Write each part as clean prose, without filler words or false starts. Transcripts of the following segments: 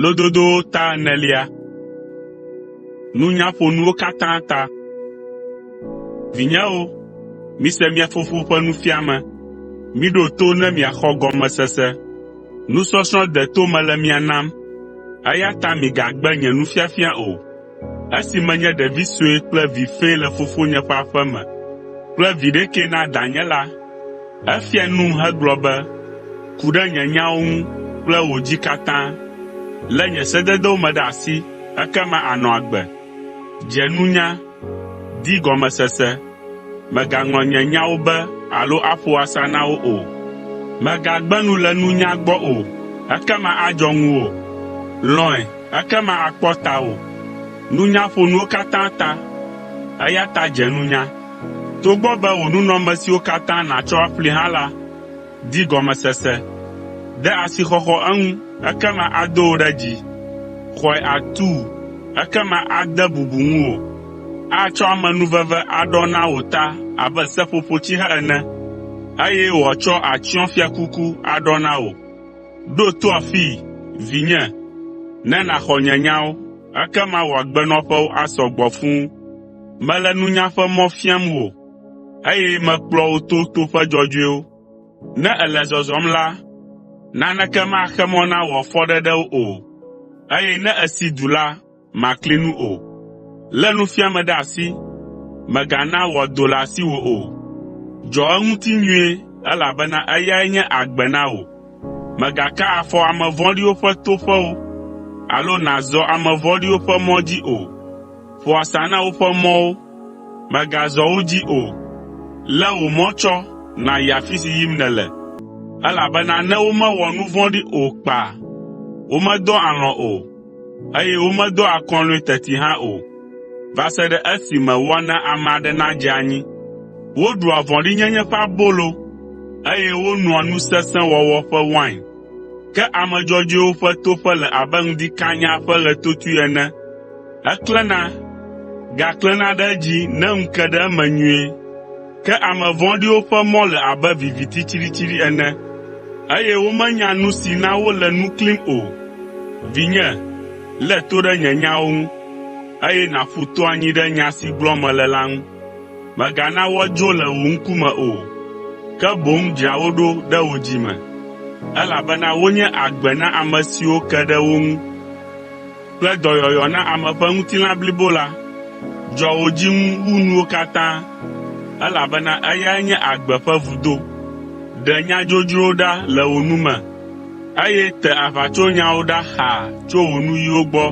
Lododowo ta enelia. Nunya ƒo nuwo katã ta. Vinyewo, mise mia fofo ƒe nufiame, miɖo to ne miaxɔ gɔmesese. Nusɔsrɔ̃ deto mele mia nam, eya ta migagbe nye nufiafia o. Esi menye ɖevi sue kple vi fɛ̃ le fofonye ƒe aƒe me kple vi ɖekɛ na danye la, efia num hegblɔ be, “Ku ɖe nye nyawo ŋu kple wò dzi katã, lé nye sededewo me ɖe asi ekema ànɔ agbe. Dze nunya, di gɔmesese, mègaŋlɔ nye nyawo be alo aƒo asa na wo o. Mègagbe nu le nunya gbɔ o, ekema adzɔ ŋuwò. Lɔ̃e, ekema akpɔ tawò. Nunya ƒo nuwo katã ta, eya ta dze nunya. Togbɔ be wò nunɔamesiwo katã nàtsɔ aƒlee hã la, di gɔmesese. De asixɔxɔ eŋu ekema ado wò ɖe dzi. Xɔe atuu ekema ade bubu ŋuwò. Atsɔ amenuveve aɖɔ na wò ta abe seƒoƒotsihe ene, eye wòatsɔ atsyɔ̃fiakuku aɖɔ na wò. Ɖo to afii, vinye, ne nàxɔ nye nyawo, ekema wò agbenɔƒewo asɔ gbɔ fũu. Mele nunya ƒe mɔ fiam wò, eye mekplɔ wò to toƒe dzɔdzɔewo. Ne èle zɔzɔm la, naneke maxe mɔ na wò afɔɖeɖewo o, eye ne èsi du la, màkli nu o. Lé nufiame ɖe asi, mègana wòado le asiwò o. Dzɔ eŋuti nyuie elabena eyae nye agbe na wò. Mègaka afɔ ame vɔ̃ɖiwo ƒe toƒewo alo nàzɔ ame vɔ̃ɖiwo ƒe mɔ dzi o. Ƒo asa na woƒe mɔwo, mègazɔ wo dzi o. Lé wò mɔ tsɔ nàyi afi si yim nèle, elabena ne womewɔ nu vɔ̃ɖi o kpaa, womedɔa alɔ̃ o, eye womedɔa akɔlɔ̃e teti hã o, va se ɖe esime woana ame aɖe nadze anyi. Woɖua vɔ̃ɖinyenye ƒe abolo, eye wonoa nu sesẽ wɔwɔ ƒe wain. Ke ame dzɔdzɔewo ƒe toƒe le abe ŋdi kanya ƒe ɣetotoe ene. Eklẽna, gaklẽna ɖe edzi ne ŋu ke ɖe eme nyuie. Ke ame vɔ̃ɖiwo ƒe mɔ le abe viviti tsiɖitsiɖi ene, eye womenya nu si na wole nu klim o. Vinye, lé to ɖe nye nyawo ŋu, eye nàƒu to anyi ɖe nya si gblɔm mele la ŋu. Mègana woadzo le wò ŋkume o, ke boŋ dzra wo ɖo ɖe wò dzi me, elabena wonye agbe na ame siwo ke ɖe wo ŋu kple dɔyɔyɔ na ame ƒe ŋutilã blibo la. Dzɔ wò dzi ŋu wu nuwo katã, elabena eyae nye agbe ƒe vudo. Ɖe nya dzodzrowo ɖa le wò nu me, eye te aʋatsonyawo ɖa xaa tso wò nuyiwo gbɔ.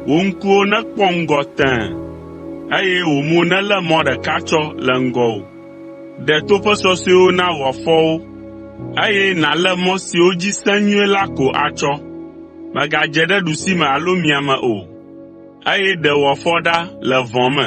Wò ŋkuwo nekpɔ ŋgɔ tẽe, eye wò mo nelé mɔ ɖeka tsɔ le ŋgɔwò. Ɖe toƒe sɔsɔewo na wò afɔwo, eye nàlé mɔ siwo dzi sẽ nyuie la ko atsɔ. Mègadze ɖe ɖusime alo miame o, eye ɖe wò afɔ ɖa le vɔ̃ me.